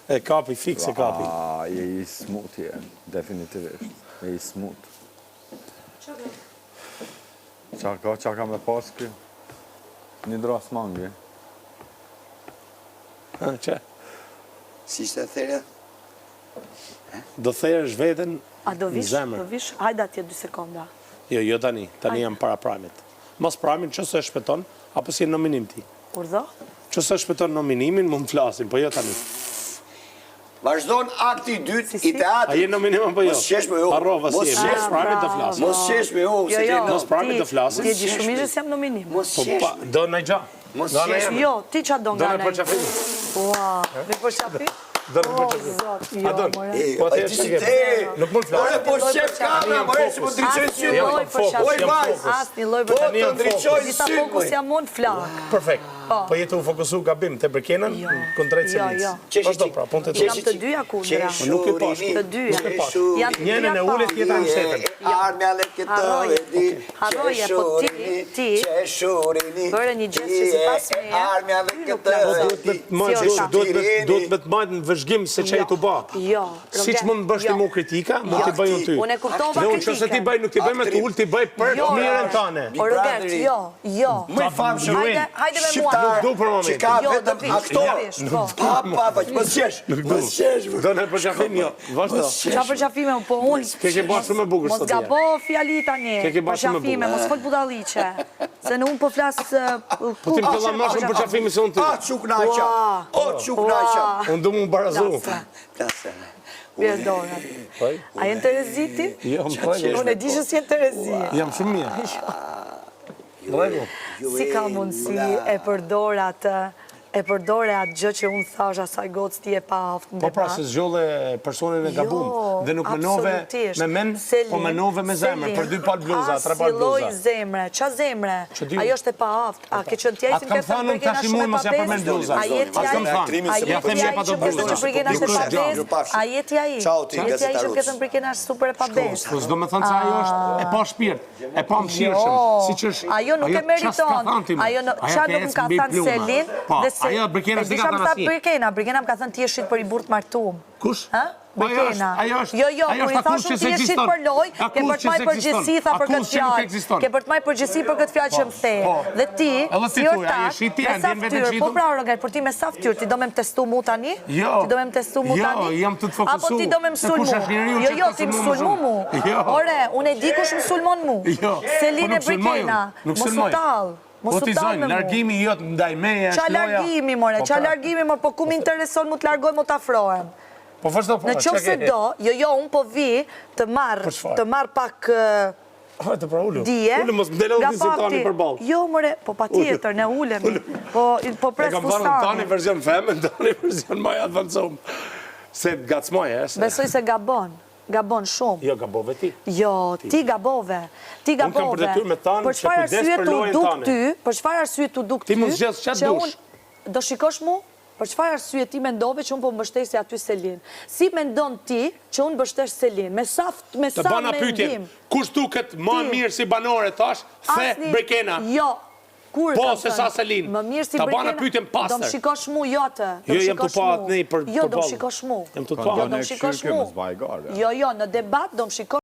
E kapi, fiks e kapi. A, je i smut je, definitivisht. Je i smut. Qa ka, qa ka me pas ky? Një dras mangi. Ha, që? Si ishte therja? Do therësh veten A do në vish? zemër. Do vish? Hajde atje dy sekonda. Jo, jo tani, tani jam para prime-it. Mas prime-it, që se shpeton, apo si e nominim ti? Urdhë? Që se shpeton nominimin, mund të flasim, po jo tani. Vazhdon akti i dytë Si, si? i teatrit. A je nominim apo jo? Mos qesh me ju. Harrova si Mos je. qesh Mos prime-it do flasim. Mos qesh me ju, Jo, se jo, ke Mos prime-it do flasim. Ti e di shumë mirë se jam nominim. Mos Po qesh. pa, do në gja. Mos Do në qesh. emër. Jo, ti qa do Do nga në ne? përqafim. Ua, me përqafim? Do në O, përqafim. zot, A jo, don? more. E, Po a atëherë ti çka si ke? te? Nuk mund flas. Ore, po shef kamera, more, si po ndriçojnë sytë. Jam Asnjë në fokus, Oj, jam vajzë. fokus. Asnjë lloj Po përqafimi. të jam ndriçojnë Disa sytë. fokus moj. jam unë flak. Perfekt. Po. Po jetë u fokusu gabim te Brikena, Jo. kundrejt Jo, Selinës. jo. Vazhdo pra, punë të Jam tua. të dyja kundra. Po nuk e pash. Të dyja. Nuk e pash. Janë të Njënën dyja e ulet, pa. tjetrën mbështetën. Armja le këtë Harroje. e di. Harroje, po ti- ti bëre një gjest që sipas meje, Armja le ty nuk këtë plotëson. e Duhet me di. të majtë, Si është duhet me duhet me të majtë në vëzhgim se që Jo. i të ba. Jo, Si që mund të bësh ti jo. mu kritika, mund Jo. t'i bëj unë ty. Unë e kuptova Dhe unë që se ti kritikën. bëj, nuk ti bëj me të ulë, ti bëj për Jo, mirën tane. O Robert, jo, jo. Më i famshëm. Hajde, hajde me mua. Shqiptar Nuk du për Që momentin. ka Jo, do vetëm vish, do aktor. vish, po. Pa, pa, pa, mos qesh. Nuk du. Mos qesh. mos- Do në përqafim, jo. Vazhdo. Mos qesh. Qa përqafime, po unë... Ke ke bërë shumë e bukur Mos sot, ja. gabo fjali tani. Ke ke bërë shumë e Përqafime, bukur. mos fol budalliqe. Se në unë po flas... Po ti më fillon më shumë përqafimi se unë ty. A, çuk naqa. Ua. O, çuk naqa. Unë du mu barazu. Plase. Bjerë dorën. Po? A je në Terezi ti? Jo, më thoj. Unë e di që s'je në Terezi. Jam shumë mirë. Rregull. Si ka mundësi e përdor atë, e përdore atë gjë që unë thash asaj gocë ti e pa aftë në Po pra debat? se zgjolle personin e gabum Jo, dhe nuk menove absolutisht. me men, po Selin, menove me zemër, Selin, për dy palë bluza, tre palë Asnjë lloj bluza. zemre, qa zemre? Që di Ajo është e paaftë. A ke qenë ti ai Atë që më kam ke thënë thënë unë Brikena tash i shumë muj e mos ja përmend pabesë? bluza. A je ti Atë kam ai? thënë. A Ja je them ti je ai pa që do më ke thënë bluza. që Brikena është e Nuk është gjë. pabesë? A je ti ai? Ciao ti, Je ti ai që më ke gazetaruc. thënë Brikena është super e pabesë? Po s'do me thënë se ajo është e pa shpirt, e pa mëshirshëm, Jo, siç është Ajo nuk e qa s'ka meriton. thënë ti mu? Ajo në- Ajo qa ke nuk më ecë ka mbi thënë pluma. Selin Po, dhe se ajo Brikena e s'di di ka qa më thënë tha asnjë. Brikena, Brikena më ka thënë ti je shit për i burr të martum. Kush? Ha? Po ajo është, Brikena. ajo është, Jo, jo, ajo kur është i thash akuzë unë që ti je shit s'ekziston. për lojë, ke Akuzë për të që majë përgjegjësi, s'ekziston. tha për këtë Akuzë që nuk fjalë. ekziston. Ke për të majë përgjegjësi për këtë fjalë që më the. Po. Dhe ti, Edhe si ti thuaj, a je ortak, shit ti, me a sa ndjen veten fytyrë, po shitur? pra Robert, por ti me sa fytyrë, ti do me më testu mu tani? Jo. Ti do me më testu mu Jo, tani? jam të të fokusu. Apo ti do me më Se kush sulmu? është njeriu Jo, që jo, të ti më sulmu më sulmu shumë? mu. Jo. Ore, unë e di kush më sulmon mu. Jo. Selin Po e nuk sulmoj unë, Brikena. nuk Mos u sulmoj. tall. Mos Po u ti tall zonjë, me mu. largimi jot ndaj meje Qa është loja. largimi, more, Po qa pra. largimi, more, po ku më intereson mu të largoj, mu të afrohem. Po vazhdo po. Në qoftë se do, jo, jo, unë po vi të marr, Për çfarë? të marr pak ë, Hajde pra ulu. dije. Ulu mos më del nga edhe ti si tani fakti- përballë. Jo, more, po patjetër, ne ulemi. Po po E pres kam thënë tani fustanin. version femën, tani version më avancum. Se të gacmoj, e, se. Besoj se gabon, gabon shumë. Jo, gabove ti. Jo, ti gabove. Ti Unë kam gabove. për detyrë me thanë Për që çfarë kujdes arsye për t'u lojën duk tane. ty? Për çfarë arsye t'u duk Ti ty? mund zgjedh çfarë që dush. unë- Do shikosh mu? Për çfarë arsye ti mendove që unë po mbështesja aty Selin? Si mendon ti që unë mbështes Selin? Me sa me Të sa bana pyetjen, mendim? kush duket më Ti. mirë si banore, thash, the Asni- Brikena. Jo. Kur Po, kam se thënë? sa Selin. Më mirë si Ta bana Brikena. pyetjen Do më pastër. shikosh mu, jo atë. Do Jo, më jam të shikosh pa mu. atë nej për Jo, do më përballë. shikosh mu. Jam të Po, pa. Jo, do Ne më shikosh këshyrë mu. mos baj garë. Jo, jo, në debat do më shikosh.